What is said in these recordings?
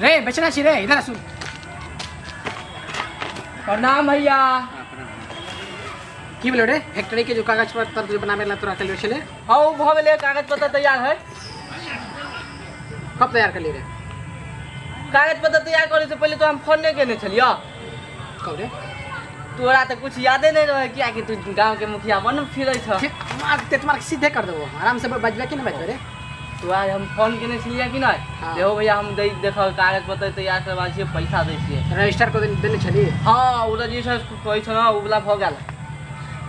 रे बचना छी रे, इधर सुन। प्रणाम भैया। की बोलो रे, फैक्ट्री के जो कागज पत्र जो बनावे ला तोरा कलियो छले? हां उ भ गेलै, कागज पत्र तैयार है। कब तैयार कर ली रे? कागज पत्र तैयार करे से पहले तो हम फोन नहीं केने छलियो। कब रे? तोरा तो कुछ यादे नहीं रहे किया कि तू गांव के मुखिया बन फिरै छ। मार ते तुम्हार सीधे कर देबो, आराम से बजबे कि नहीं बजबे रे? तो आज हम फोन केने छलियै कि नहीं? हाँ। देखो भैया हम दे देखो कागज पत्र तैयार करवा छियै, पैसा दै छियै। रजिस्टर को देने छली? हां उ रजिस्टर कहै छ ना, उ वाला भ गेल।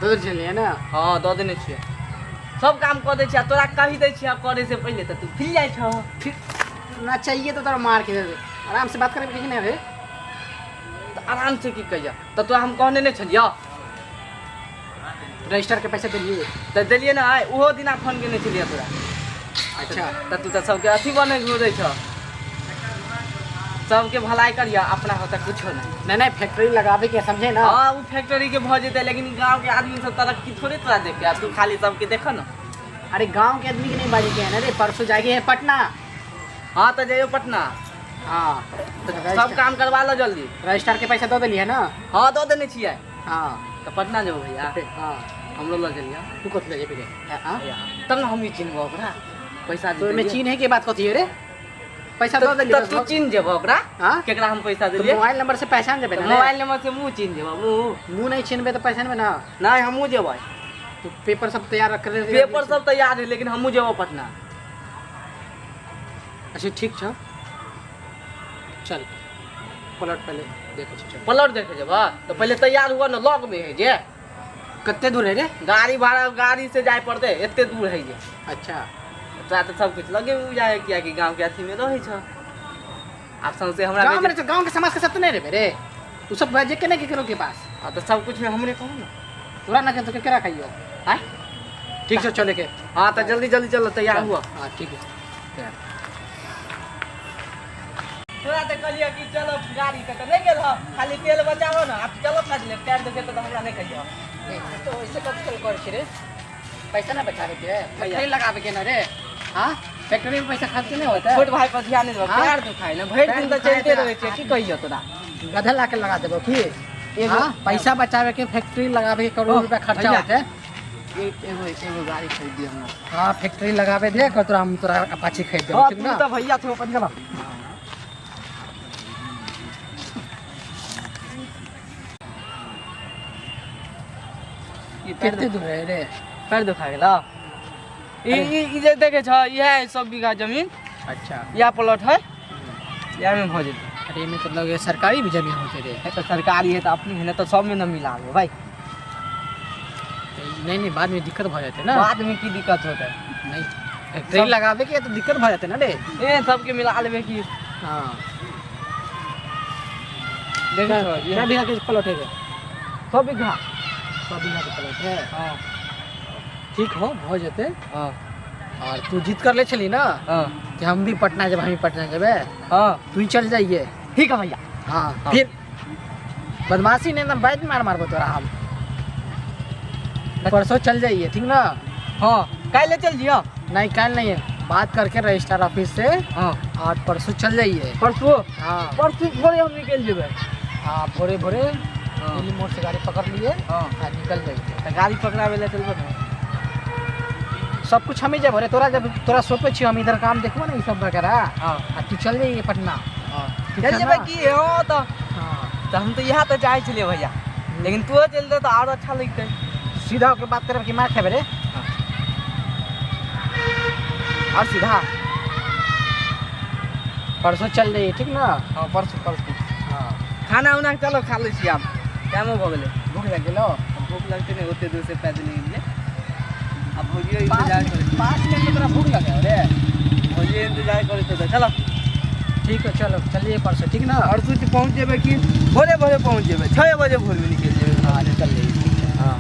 दे देने छलियै ना? हां दऽ देने छियै, सब काम कऽ दै छियै। तोरा कहि दै छियै करे से पहिले तऽ तू फिर जाइ छ। फिर ना चाहिए तो तोरा मार के दे दे। आराम से बात करबे कि नहीं रे? तऽ आराम से की कहिया, तऽ तोरा हम कहने नहीं छलियै? रजिस्टर के पैसा देलियै? तऽ देलियै ना, आइ ओहो दिना फोन केने छलियै तोरा। अच्छा तऽ तू तऽ सबके अथी बने घुरै छ, सबके भलाई करिया, अपना होता कुछो नहीं। नहीं नहीं, फैक्ट्री लगावे के समझे ना। हाँ वो फैक्ट्री के भ जेतै, लेकिन गांव के आदमी सब तरक्की थोड़े तोरा देखे, तू खाली सबके देख ना। अरे गांव के आदमी के नहीं बाजे के है ना रे, परसों जाके है पटना। हाँ तो जाइयो पटना। हाँ तो सब काम करवा लो जल्दी। रजिस्टर के पैसा दऽ देलियै ना? हाँ दऽ देने छियै। हाँ तो पटना जेबो भैया? हाँ हमरो लग चलिया। तू कथी ले जेबी रे? हाँ तब ना हम ही चिन्हबो ओकरा। पैसा तो में चिन्हे के बात कथी है रे? पैसा दऽ देलियै तऽ तू चिन्ह जेबो ओकरा? हाँ केकरा हम पैसा देलियै? मोबाइल नंबर से पहचान जेबे ना? मोबाइल नंबर से मुँह चिन्ह जेबो। मुँह मुँह नहीं चिन्हबे तऽ पहचानबे ना। नहीं हमहूँ जेबै। तो पेपर सब तैयार रख ले? पेपर सब तैयार है, लेकिन हमहूँ जेबो पटना। अच्छा ठीक छ, चल प्लॉट पहले देखो। चल प्लॉट देखे जेबा तो पहले तैयार हुआ ना, लग में है जे। कते दूर है रे? गाड़ी भाड़ा गाड़ी से जाए पड़ते, एते दूर है जे। अच्छा तोरा तो सब कुछ लगे उ जाए किया कि गांव के अथी में रहै छ। आब सौंसे हमरा गांव में गांव के समाज के सब तो नहीं रे रे, तू सब बाजे के नहीं केकरो के पास। हां तो सब कुछ में हमरे कहू ना, तोरा ना के तो केकरा खाइयो? हां ठीक छ चले के। हां तो जल्दी जल्दी चलो, तैयार हुआ। हां ठीक है तैयार। तोरा तो कहलियै कि चलो गाड़ी से, तो नहीं गेल ह, खाली तेल बचाबो ना। आब चलो फाजले पैर देखे तो हमरा नहीं कहियो। तो ऐसे कब चल कर छी रे? पैसा ना बचावे के है, फैक्ट्री लगावे के ना रे। हां फैक्ट्री में पैसा खर्च नहीं होता है। छोट भाई पर ध्यान नहीं देबो, पैर दुखाय ना भरि दिन तो चलते रहै छै। की कहियो तोरा गधा ला के लगा देबो की? हां पैसा बचावे के फैक्ट्री लगावे के करोड़ रुपया खर्चा होता है। एगो एगो गाड़ी खरीद दियो हमरा। हां फैक्ट्री लगावे दे कर तोरा, हम तोरा अपाची खरीद देबो, ठीक ना? तू तो भैया थो अपन चला। कते दूर है रे? पैर दुखा गेल। ई जे देखे छ, इहे 100 बीघा जमीन। अच्छा या प्लॉट है, या में भ जेतै। अरे में तो लगे सरकारी भी जमीन होते रे। है तो सरकारी है तो अपनी है ना, तो सब में न मिलाबो भाई। नहीं नहीं बाद में दिक्कत भ जाते ना। बाद में की दिक्कत होता है? नहीं फैक्ट्री लगावे के तो दिक्कत भ जाते ना रे। ए सबके मिला लेबे की। हां देखे छ, ये बीघा के प्लॉट है? 100 बीघा। 100 बीघा के प्लॉट है। हां ठीक हो भ जेते। हां और तू जीत कर ले चली ना? हां कि हम भी पटना जब, हम भी पटना जेबे। हां तू ही चल जाइए। ठीक है भैया। हां फिर बदमाशी नहीं एकदम बैठ मार मारबो तोरा हम। परसों चल जाइए ठीक ना? हां काल्हि चल जियो। नहीं कल नहीं है, बात करके रजिस्ट्रार ऑफिस से। हां और परसों चल जाइए। परसों? हां परसों भोरे हम निकल जेबे। हां भोरे भोरे दिल्ली मोड़ से गाड़ी पकड़ लिए। हां निकल जाइए। तो गाड़ी पकड़ावे ला चलबो ना? सब कुछ हमें जब रे तोरा, जब तोरा सोपे छी हम इधर काम देखबो ना ई सब वगैरह। हां आ तू चल जाइए पटना। हां चल जेबे की? हां तो हां तो हम तो यहाँ तो चाहे छलिए भैया, लेकिन तू चल दे तो और अच्छा लगतै। सीधा होके बात करब कि मार खेबे रे? और सीधा परसों चल जाइए ठीक ना? हां परसों परसों। हां खाना उना चलो खा लै छी आब, टाइमो भ गेलै। भूख लग गेलो? भूख लगतै नहीं, ओते दूर से पैदल गेलियै। अब भौजियो इंतजार करै 5 मिनट में तोरा भूख लगे रे? भौजियो इंतजार करै छै। चलो ठीक है, चलो चलिए परसों ठीक ना? परसों पहुँच जेबै कि भोरे भोरे पहुँच जेबै? 6 बजे भोर में निकल जेबै। हां निकल जाइए ठीक है। हां